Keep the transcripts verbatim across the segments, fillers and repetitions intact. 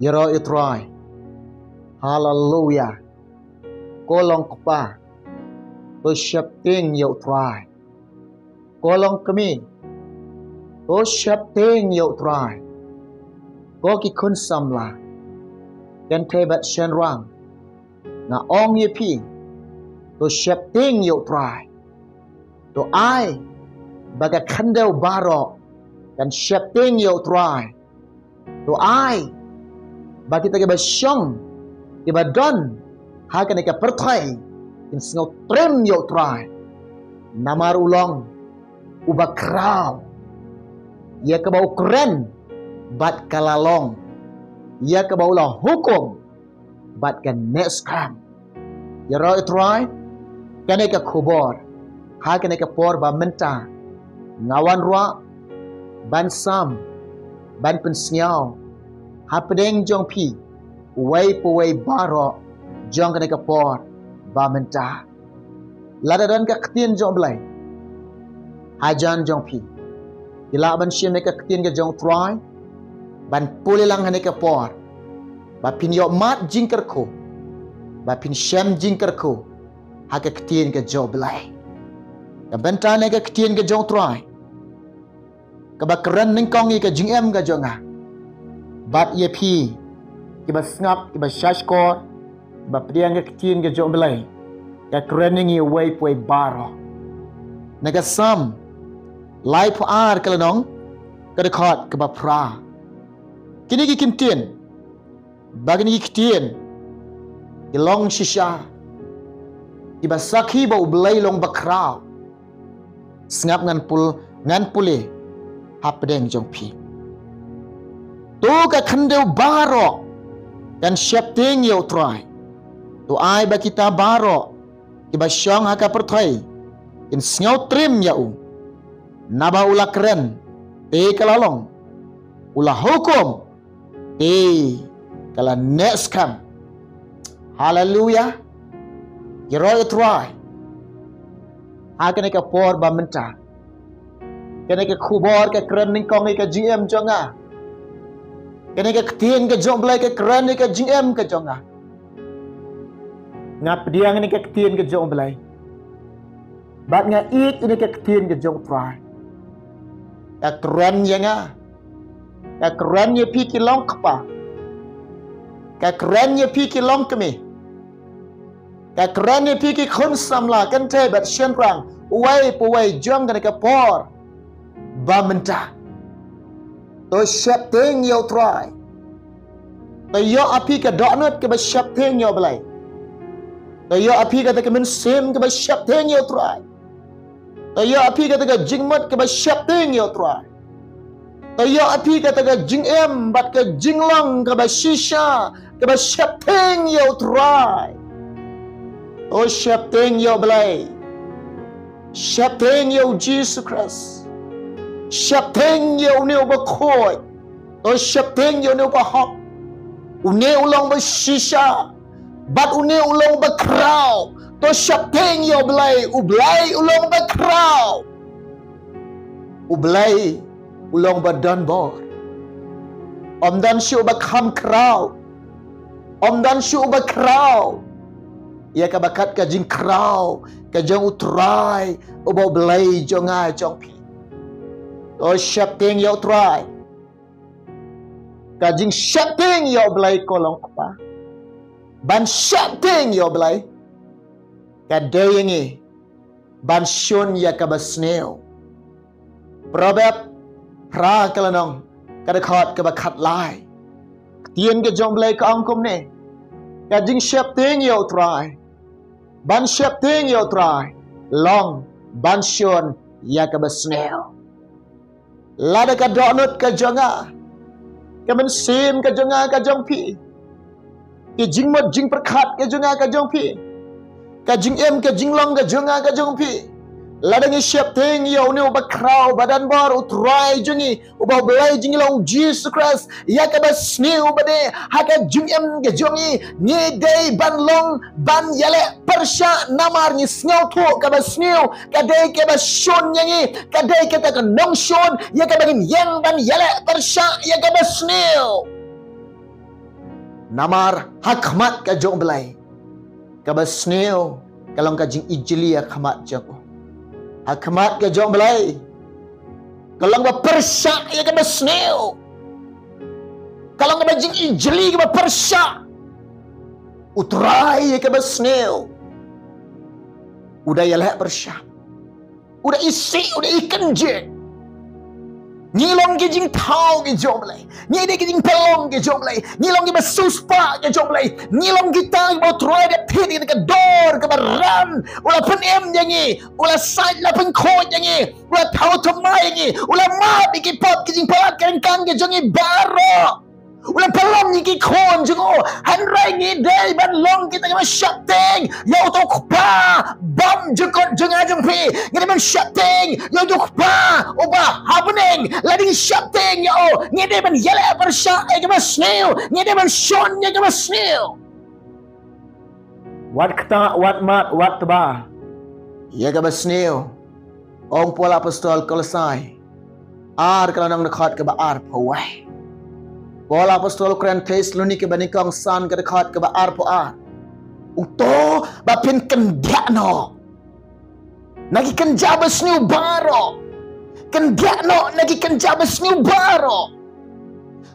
Ïaroh ïa u Trai. Haleluya. Ko long kpa, to sheptieng ïa u Trai. Ko long kmie, to sheptieng ïa u Trai. Ko ki khun samla, kynthei bad shynrang, nga ong ïa phi, to sheptieng ïa u Trai. To ai ba ka khyndew baroh kan sheptieng ïa u Trai. To ai ba kita kiba shong, kiba don ha kane ka pyrthei, kin sngewtriem ïa u Trai. Namar u long uba khraw, ïa kaba u kren bad ka la long, ïa kaba u la hukum bad ka neh skhem. Ïaroh ïa u Trai. Kane ka khubor ha kane ka por ba mynta, nga wanrah ban sam, ban pynsngew hapdeng jong phi, uwei pa uwei baroh jong kane ka por ba mynta. Lada don ka ktien jong u Blei hajan jong phi, phi lah ban shim ïa ka ktien ka jong u Trai ban pule lang ha kane ka por, ba phin ïoh mad jingkyrkhu, ba phin shem jingkyrkhu ha ka ktien ka jong u Blei. Ka bynta ne ka ktien ka jong u Trai, kaba kren nyngkong ïa ka jingim ka jong nga bad ïa phi kiba sngap, kiba shahshkor, kiba pdiang ka ktien ka jong u Blei. Ka kren ïa ngi uwei pa uwei baroh. Na ka Salm laiphew ar, ka lynnong ka dkhot kaba phra. Kine ki ktien, ba kine ki ktien ki long shisha, kiba sakhi ba u Blei long bakhraw. Sngap, ngan pul, ngan pule hapdeng jong phi. To ka khyndew baroh kan sheptieng ïa u Trai. To ai ba kita baroh kiba shong ha ka pyrthei kin sngewtriem ïa u. Naba u la kren, te ka la long, u la hukum, te ka la neh skhem. Haleluya. Ïaroh ïa u Trai. Ha kane ka por ba mynta, kane ka khubor ka kren nyngkong ïa ka jingim jong nga. Kane ka ktien ka jong u Blei ka kren ïa ka jingim ka jong nga. Nga pdiang ïa ka ktien ka jong u Blei bad nga ïeit ïa ka ktien ka jong u Trai. Ka kren ïa nga, ka kren ïa phi ki long kpa, ka kren ïa phi ki long kmie, ka kren ïa phi ki khun samla, kynthei bad shynrang, uwei pa uwei jong kane ka por ba mynta. To sheptieng ïa u Trai. To ïoh ha phi ka dohnud kaba sheptieng ïa u Blei. To ïoh ha phi kata ka mynsiem kaba sheptieng ïa u Trai. To ïoh ha phi kata ka jingmut kaba sheptieng ïa u Trai. To ïoh ha phi kata ka jingim bad ka jinglong kaba shisha, kaba sheptieng ïa u Trai. To sheptieng ïa u Blei. Sheptieng ïa u Jisu Khrist. Sheptieng ïa une uba khuid. To sheptieng ïa une uba hok. Une u long ba shisha bad une u long ba khraw. To sheptieng ïa u Blei, u Blei u long ba khraw. U Blei u long ba don bor. Ym don shuh uba kham khraw. Ym don shuh uba khraw ïa kaba kat ka jingkhraw ka jong u Trai, uba u Blei jong nga jong phi. To sheptieng ïa u Trai. Ka jingsheptieng ïa u Blei, ko long kpa, ban sheptieng ïa u Blei, ka dei ïa ngi ban shun ïa kaba sniew. Proverb phra, ka lynnong ka dkhot kaba khatlai. Ktien ka jong u Blei ka ong kumne: ka jingsheptieng ïa u Trai, ban sheptieng ïa u Trai, long ban shun ïa kaba sniew. Lada ka dohnud ka jong nga, ka mynsiem ka jong nga ka jong phi, ka jingmut jingpyrkhat ka jong nga ka jong phi, ka jingim ka jinglong ka jong nga ka jong phi, lada ngi sheptieng ïa une uba khraw, ba don bor, u Trai jong ngi, uba u Blei jong ngi long u Jisu Khrist, ïa kaba sniew ba dei ha ka jingim ka jong ngi, ngi dei ban long ban ïaleh pyrshah namar ngi sngewthuh kaba sniew ka dei kaba shun ïa ngi, ka dei kata ka nongshun ïa kaba ngin ïeng ban ïaleh pyrshah ïa kaba sniew. Namar ha khmat ka jong U Blei, kaba sniew ka long ka jingijli ha khmat jong u. Ha khmat ka jong U Blei, ka long ba pyrshah ïa kaba sniew. Ka long kaba jingijli kaba pyrshah. U Trai ïa kaba sniew u da ïaleh pyrshah. U da isih, u da ikynjing. Ngi long ki jingthaw ki jong U Blei. Ngi dei ki jingpynlong ki jong U Blei. Ngi long kiba siewspah ki jong U Blei. Ngi long kita kiba U Trai da thied ïa ka dor kaba ram. U la pynim ïa ngi. U la sait, la pynkhuid ïa ngi. U la thaw thymmai ïa ngi. U la map ïa ki pop, ki jingpalat, ki ryngkang ki jong ngi baroh. U la pynlong ïa ki khun jong u. Hynrei ngi dei ban long kita kiba sheptieng ïa uto u Kpa bymjukut jong nga jong phi. Ngi dei ban sheptieng ïa uto u Kpa uba ha bneng. Lada ngi sheptieng ïa u, ngi dei ban ïaleh pyrshah ïa kaba sniew. Ngi dei ban shun ïa kaba sniew. Wat ktah, wat mad, wat tba ïa kaba sniew. Ong Paul Apostol Kolosai ar, ka lynnong, dkhot kaba arphew wei. Paul Apostol u kren Thessalonika banyngkong san, ka dkhot kaba arphew ar. Uto ba phin kyndiah noh na ki kynja ba sniew baroh. Kyndiah noh na ki kynja ba sniew baroh.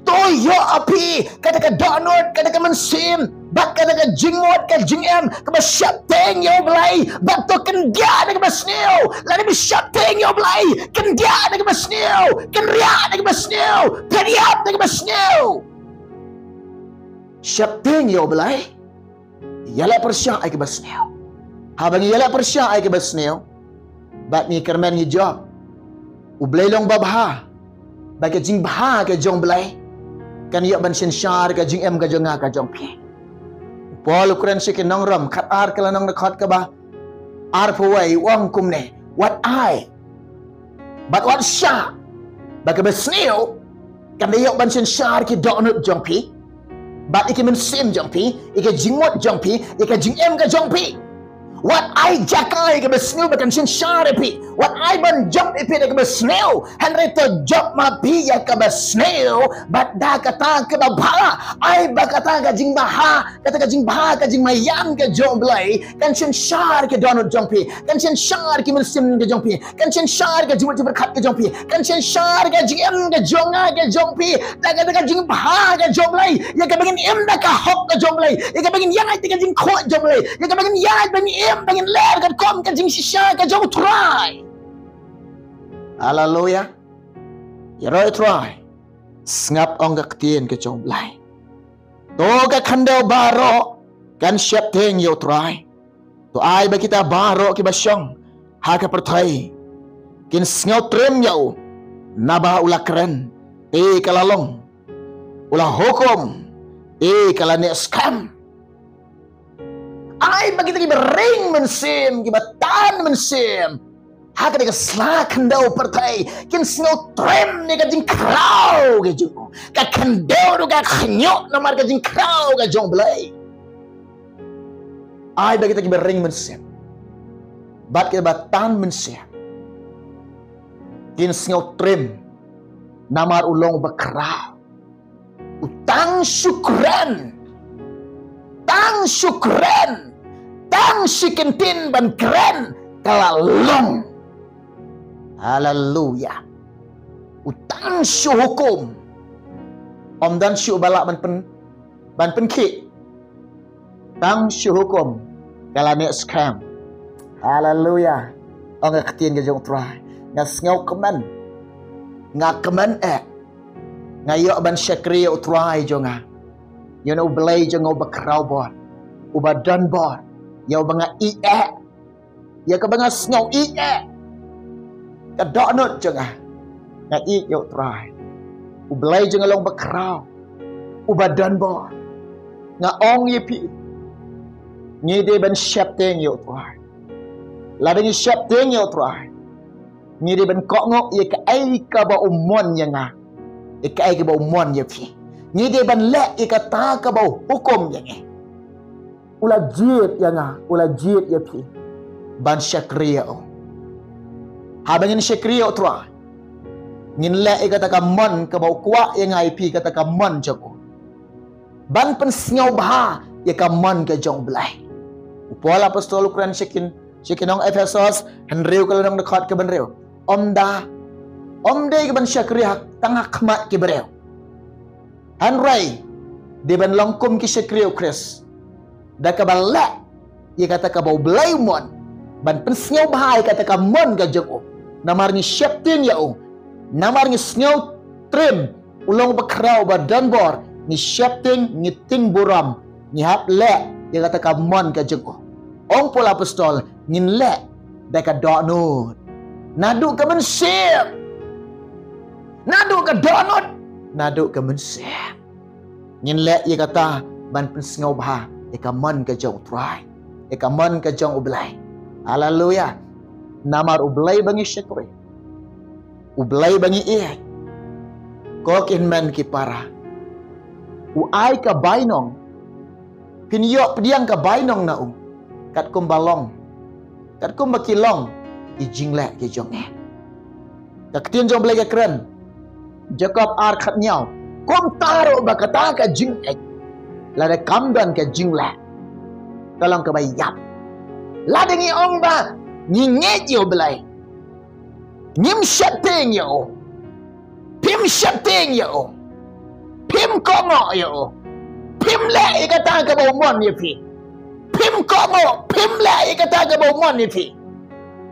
To ïoh ha phi kata ka dohnud, kata ka mynsiem, bad kata ka jingmut, ka jingim kaba sheptieng ïa U Blei. Bad to kyndiah na kaba sniew. Lada phi sheptieng ïa U Blei, kyndiah na kaba sniew. Kynriah na kaba sniew. Pynïap na kaba sniew. Sheptieng ïa U Blei. Ïaleh pyrshah ïa kaba sniew. Haba ngi ïaleh pyrshah ïa kaba sniew, bad ngi kyrmen, ngi jop, U Blei long babha. Bad ka jingbha ka jong U Blei kan ïoh ban synshar ka jingim ka jong nga, ka jong phi. U Paul u kren sha ki nong Rom khatar, ka lynnong, dkhot kaba arphew wei, u ong kumne: Wat ai bad wat shah ba kaba sniew kan da ïoh ban synshar ki dohnud jong phi, bad ïa ki mynsiem jong phi, ïa ka jingmut jong phi, ïa ka jingim ka jong phi. Wat ai jaka ïa kaba sniew ba kan synshar ïa phi. Wat ai ban jop ïa phi da kaba sniew. Hynrei to jop ma phi ïa kaba sniew bad da kata kaba bha. Ai ba kata ka jingbha, kata ka jingbha, ka jingmaïan ka jong U Blei kan synshar ki dohnud jong phi, kan synshar ki mynsiem ka jong phi, kan synshar ka jingmut jingpyrkhat ka jong phi, kan synshar ka jingim ka jong nga, ka jong phi, da kata ka jingbha ka jong U Blei, ïa kaba ngin im da ka hok ka jong U Blei, ïa kaba ngin ïaid da ka jingkhuid jong U Blei, ïa kaba ngin ïaid, ba ngin im, ba ngin leh katkum ka jingshisha ka jong U Trai. Haleluia. Ïaroh ïa U Trai. Sngap, ong ka ktien ka jong U Blei. To ka khyndew baroh kan sheptieng ïa U Trai. To ai ba kita baroh kiba shong ha ka pyrthei kin sngewtriem ïa u, naba u la kren te ka la long, u la hukum te ka la neh skhem. Ai ba kita kiba ring mynsiem, kiba tan mynsiem ha kane ka sla khyndew pyrthei, kin sngewtriem ïa ka jingkhraw ka jong u. Ka khyndew ruh ka khñiuh namar ka jingkhraw ka jong U Blei. Ai ba kita kiba ring mynsiem bad kiba tan mynsiem kin sngewtriem, namar u long uba khraw. U tang shu kren, tang shu kren, tang shi kyntien ban kren, ka la long. Haleluia. U tang shu hukum, ym don shuh ba lah ban pyn, ban pynkhih. Tang shu hukum, ka la neh skhem. Haleluia. Ong ka ktien ka jong U Trai. Nga sngewkmen, nga kmen eh, nga ïoh ban shakri ïa U Trai jong nga, ïa une U Blei jong nga uba khraw bor, uba don bor, ïa uba nga ïeit eh, ïa kaba nga sngew ïeit eh. Ka dohnud jong nga, nga ïeit ïa U Trai. U Blei jong nga long uba khraw, uba don bor. Nga ong ïa phi, ngi dei ban sheptieng ïa U Trai. Lada ngi sheptieng ïa U Trai, ngi dei ban kohnguh ïa kaei kaba u mon ïa nga, ïa kaei kaba u mon ïa phi. Ngi dei ban leh ïa kata kaba u hukum ïa ngi. U la jied ïa nga, u la jied ïa phi ban shakri ïa u. Haba ngin shakri ïa U Trai, ngin leh ïa kata ka mon kaba u kwah ïa nga ïa phi, kata ka mon jong u. ban pynsngewbha ïa ka mon ka jong U Blei. U Paul apostol u kren sha ki, sha ki nong Ephesos, hynriew ka lynnong dkhot kaba hynriew. Ym da, ym dei ka ban shakri ha, tang ha khmat ki briew. Hynrei, dei ban long kum ki shakri U Khrist. Da kaba leh ïa kata kaba U Blei u mon, ban pynsngewbha ïa kata ka mon ka jong u. Namar ngi sheptieng ïa u. Namar ngi sngew trim, u long bakhraw ba don bor, ngi sheptieng, ngi tieng burom, ngi hap leh ïa kata ka mon ka jong u. Ong Paul apostol, ngin leh da ka dohnud. Naduh ka mynsiem. Naduh ka dohnud. Naduh ka mynsiem. Ngin leh ïa kata ban pynsngewbha ïa ka mon ka jong U Trai, ïa ka mon ka jong U Blei. Haleluya. Namar U Blei ba ngi shakri, U Blei ba ngi ïeit, ko ki hynmen ki para, u ai ka bainong. Phin ïoh pdiang ka bainong na u, katkum ba long, katkum ba ki long ki jingleh ki jong ngi. Ka ktien jong U Blei ka kren, Jakob ar khathynñiew, kumta ruh ba kata ka jingngeit, lada kam don ka jingleh, ka long kaba ïap. Lada ngi ong ba ngi ngeit ïa U Blei, ngim sheptieng ïa u, phim sheptieng ïa u, phim kohnguh ïa u, phim leh ïa kata kaba u mon ïa phi, phim kohnguh, phim leh ïa kata kaba u mon ïa phi.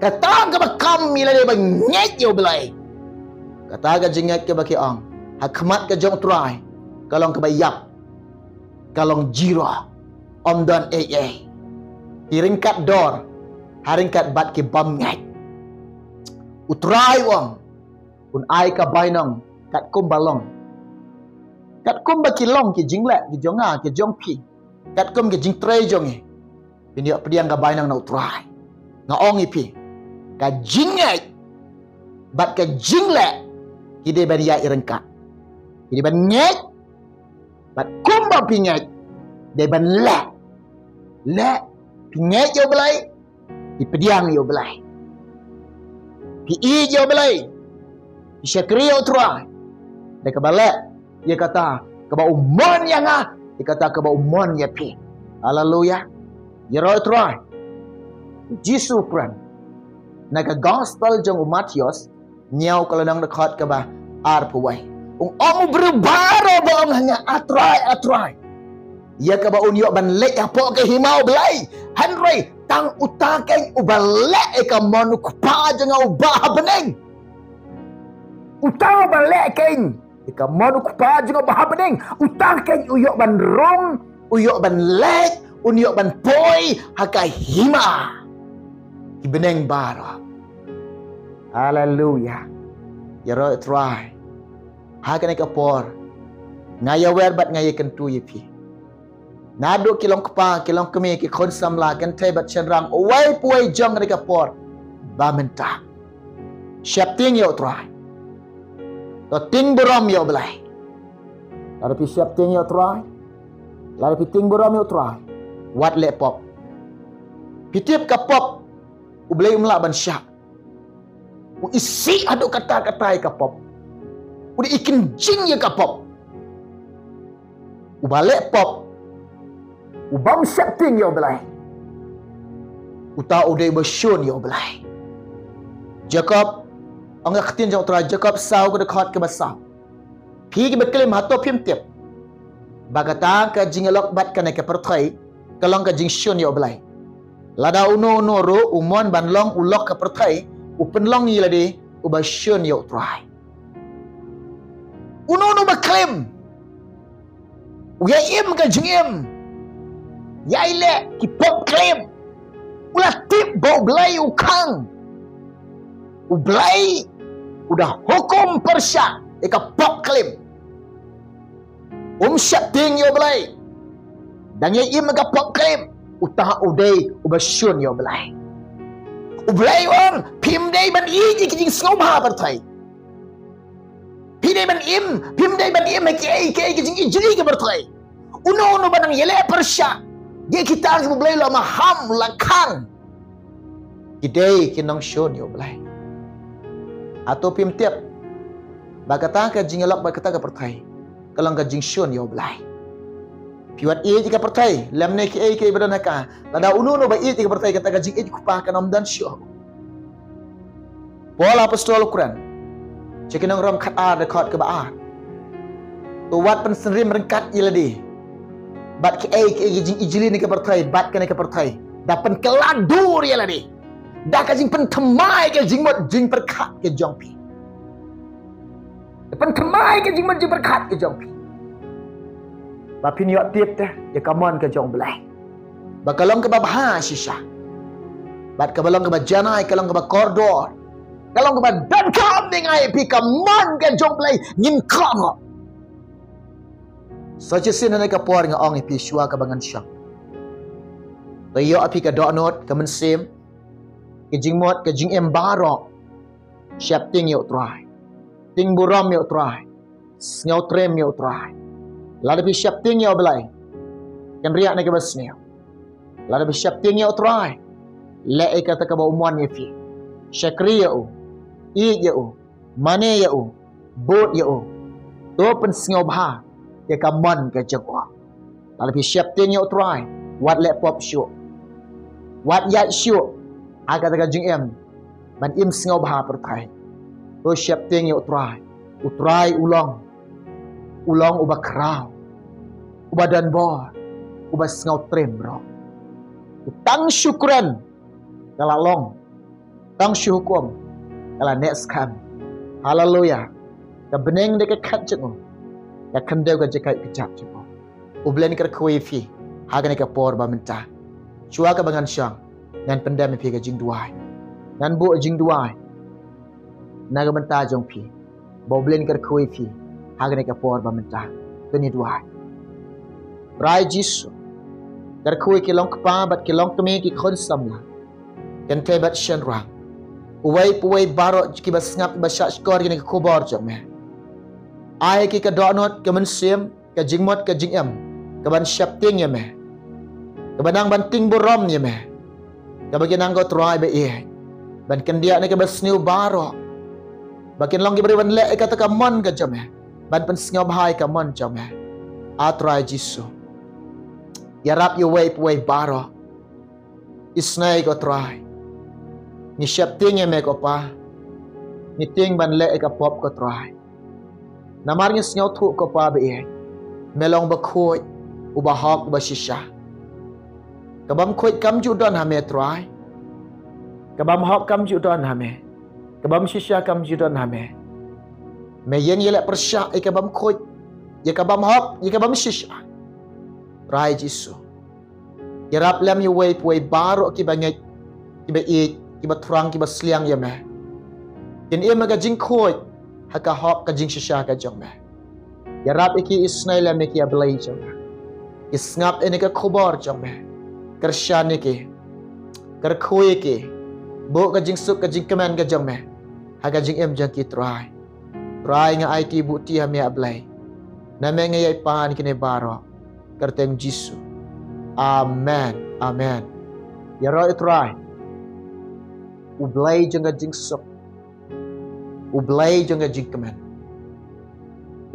Kata kaba kam ïa lade ba ngeit ïa U Blei. Kata ka jingngeit kaba ki ong ha khmat ka jong U Trai, ka long kaba ïap, ka long zero. Ym don ei ei. Ki ryngkat dor ha ryngkat bad ki bym ngeit. U Trai u ong, un ai ka bainong katkum ba long, katkum ba ki long ki jingleh ki jong nga, ki jong phi, katkum ki jingtrei jong ngi. Phin ïoh pdiang ka bainong na U Trai. Nga ong ïa phi, ka jingngeit bad ka jingleh ki dei ban ïaid ryngkat. Ki dei ban ngeit bad kumba phi ngeit, dei ban leh. Leh, phi ngeit ïa U Blei, phi pdiang ïa U Blei. Phi ïeit ïa U Blei, phi shakri ïa U Trai. Da kaba leh ïa kata kaba u mon ïa nga, ïa kata kaba u mon ïa phi. Haleluya. Ïaroh ïa U Trai. Jisu u kren na ka gospel jong u Mathaios, hynñiew ka lynnong dkhot kaba arphew wei. Ong, ym u briew baroh ba ong ha nga, A Trai, A Trai, ïa kaba un ïoh ban leit hapoh ka hima U Blei. Hynrei tang uta keiñ uba leh ïa ka mon u Kpa jong nga uba ha bneng. Uta uba leh keiñ ïa ka mon u Kpa jong nga uba ha bneng, uta keiñ u ïoh ban rung, u ïoh ban leit, un ïoh ban poi ha ka hima ki bneng baroh. Haleluya. Ïaroh ïa U Trai. Ha kane ka por, nga ïawer bad nga ïakyntu ïa phi. Naduh ki long kpa, ki long kmie, ki khun samla, kynthei bad shynrang, uwei pa uwei jong kane ka por ba mynta, sheptieng ïa U Trai. To tieng burom ïa U Blei. Lada phi sheptieng ïa U Trai, lada phi tieng burom ïa U Trai, wat leh pop. Phi tip ka pop, U Blei um lah ban shah. U isih haduh katta katta ïa ka pop. U dei i kynjing ïa ka pop. Uba leh pop, u bym sheptieng ïa U Blei, uta u dei uba shun ïa U Blei. Jakob, ong ka ktien jong U Trai, Jakob saw ka dkhot kaba saw. Phi kiba klim, hato phim tip ba kata ka jingïalok bad kane ka pyrthei ka long ka jingshun ïa U Blei? Lada uno uno ruh u mon ban long u lok ka pyrthei, u pynlong ïa lade uba shun ïa U Trai. Uno uno ba klim, u ïai im ka jingim, ïai leh ki pop klim, u la tip ba U Blei u khang. U Blei u da hukum pyrshah ïa ka pop klim. Um sheptieng ïa U Blei. Dang ïai im ïa ka pop klim, uta u dei uba shun ïa U Blei. U Blei u ong, phim dei ban ïeit ïa ki jingsngewbha pyrthei. Phi dei ban im, phim dei ban im ha kiei kiei ki jingijli ka pyrthei. Uno uno ba nang ïaleh pyrshah ïa kita kiba U Blei u la maham, u la khang, ki dei ki nongshun ïa U Blei. Hato phim tip ba kata ka jingïalok bad kata ka pyrthei ka long ka jingshun ïa U Blei? Phi wat ïeit ïa ka pyrthei lymne kiei kiei ba don ha ka. Lada uno uno ba ïeit ïa ka pyrthei, kata ka jingïeit u Kpa kan ym don shuh. Paul Apostol u kren sha ki nong Rom khatar, dkhot kaba ar: To wat pynsyriem ryngkat ïa lade bad kiei kiei ki jingijli na ka pyrthei bad kane ka pyrthei. Da pynkylla dur ïa lade da ka jingpynthymmai ka jingmut jingpyrkhat ka jong phi. Da pynpynmai ka jingmut jingpyrkhat ka jong phi, ba phin ïoh tip te ïa ka mon ka jong U Blei, ba ka long kaba bha shisha, bad kaba long kaba janai, ka long kaba kordor, ka long kaba donkam ne ngai ïa phi ka mon ka jong U Blei. Ngin khong. Sa shisien ha kane ka por nga ong ïa phi shuwa kaba ngan shong, to ïoh ïa phi ka dohnud, ka mynsiem, ka jingmut, ka jingim baroh. Sheptieng ïa U Trai. Tieng burom ïa U Trai. Sngewtriem ïa U Trai. Lada phi sheptieng ïa U Blei, kynriah na kaba sniew. Lada phi sheptieng ïa U Trai, leh ïa kata kaba u mon ïa phi. Shakri ïa u, ïeit ïa u, mane ïa u, bud ïa u. To pynsngewbha ïa ka mon ka jong u. Lada phi sheptieng ïa U Trai, wat leh pop shuh. Wat ïaid shuh ha kata ka jingim ban im sngewbha pyrthei. To sheptieng ïa U Trai. U Trai u long, u long uba khraw, uba donbor, uba sngewtriem ruh. U tang shu kren ka la long, tang shu hukum ka la neh skhem. Haleluya. Ka bneng da ka khet jong u, ka khyndew ka jaka ka jap jong u. U Blei un kyrkhu ïa phi ha kane ka por ba mynta. Shuwa kaba ngan shong, ngan pyndem ïa phi ka jingduwai. Ngan buh jingduwai na ka bynta jong phi, ba U Blei un kyrkhu ïa phi ha kane ka por ba mynta. To ngin duwai. Trai Jisu, kyrkhu ïa ki long kpa bad ki long kmie, ki khun samla, kynthei bad shynrang, uwei pa uwei baroh kiba sngap, kiba shahshkor ïa kane ka khubor jong me. Ai ïa ki ka dohnud, ka mynsiem, ka jingmut, ka jingim kaban sheptieng ïa me, kaba nang ban tieng burom ïa me, kaba kin nang, ko Trai ba ïeit, ban kyndiah na kaba sniew baroh, ba kin long ki briew ban leh ïa kata ka mon ka jong me, ban pynsngewbha ïa ka mon jong me. A Trai Jisu, ïarap ïa uwei pa uwei baroh. Isynei, ko Trai. Ngi sheptieng ïa me, ko Pa. Ngi tieng ban leh ïa ka pop, ko Trai. Namar ngi sngewthuh, ko Pa ba ïeit, me long uba khuid, uba hok, uba shisha. Ka bym khuid kam ju don ha me, Trai. Ka bym hok kam ju don ha me. Ka bym shisha kam ju don ha me. Me ïeng ïaleh pyrshah ïa ka bym khuid, ïa ka bym hok, ïa ka bym shisha. Trai Jisu, ïarap lem ïa uwei pa uwei baroh kiba ngeit, kiba ïeit, kiba thrang, kiba sliang ïa me, kin im ha ka jingkhuid, ha ka hok, ka jingshisha ka jong me. Ïarap ïa ki, isynei lem ïa ki, A Blei jong nga. Ki sngap ïa kane ka khubor jong me, kyrshan ïa ki, kyrkhu ïa ki. Buh ka jingsuk, ka jingkmen ka jong me ha ka jingim jong ki, Trai. Trai, nga aiti buti ha me, A Blei. Na me nga ïai pan kine baroh, kyrteng Jisu. Amen. Amen. Ïaroh ïa U Trai, U Blei jong ka jingsuk, U Blei jong ka jingkmen.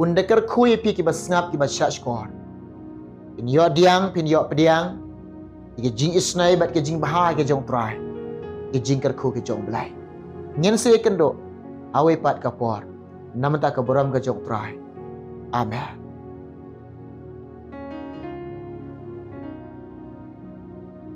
Un da kyrkhu ïa phi kiba sngap, kiba shahshkor. Phin ïoh pdiang, phin ïoh pdiang ïa ka jingisynei bad ka jingbha ka jong U Trai, ka jingkyrkhu ka jong U Blei. Ngin sa ïakynduh ha kawei pat ka por. Namar ka burom ka jong U Trai. Amen.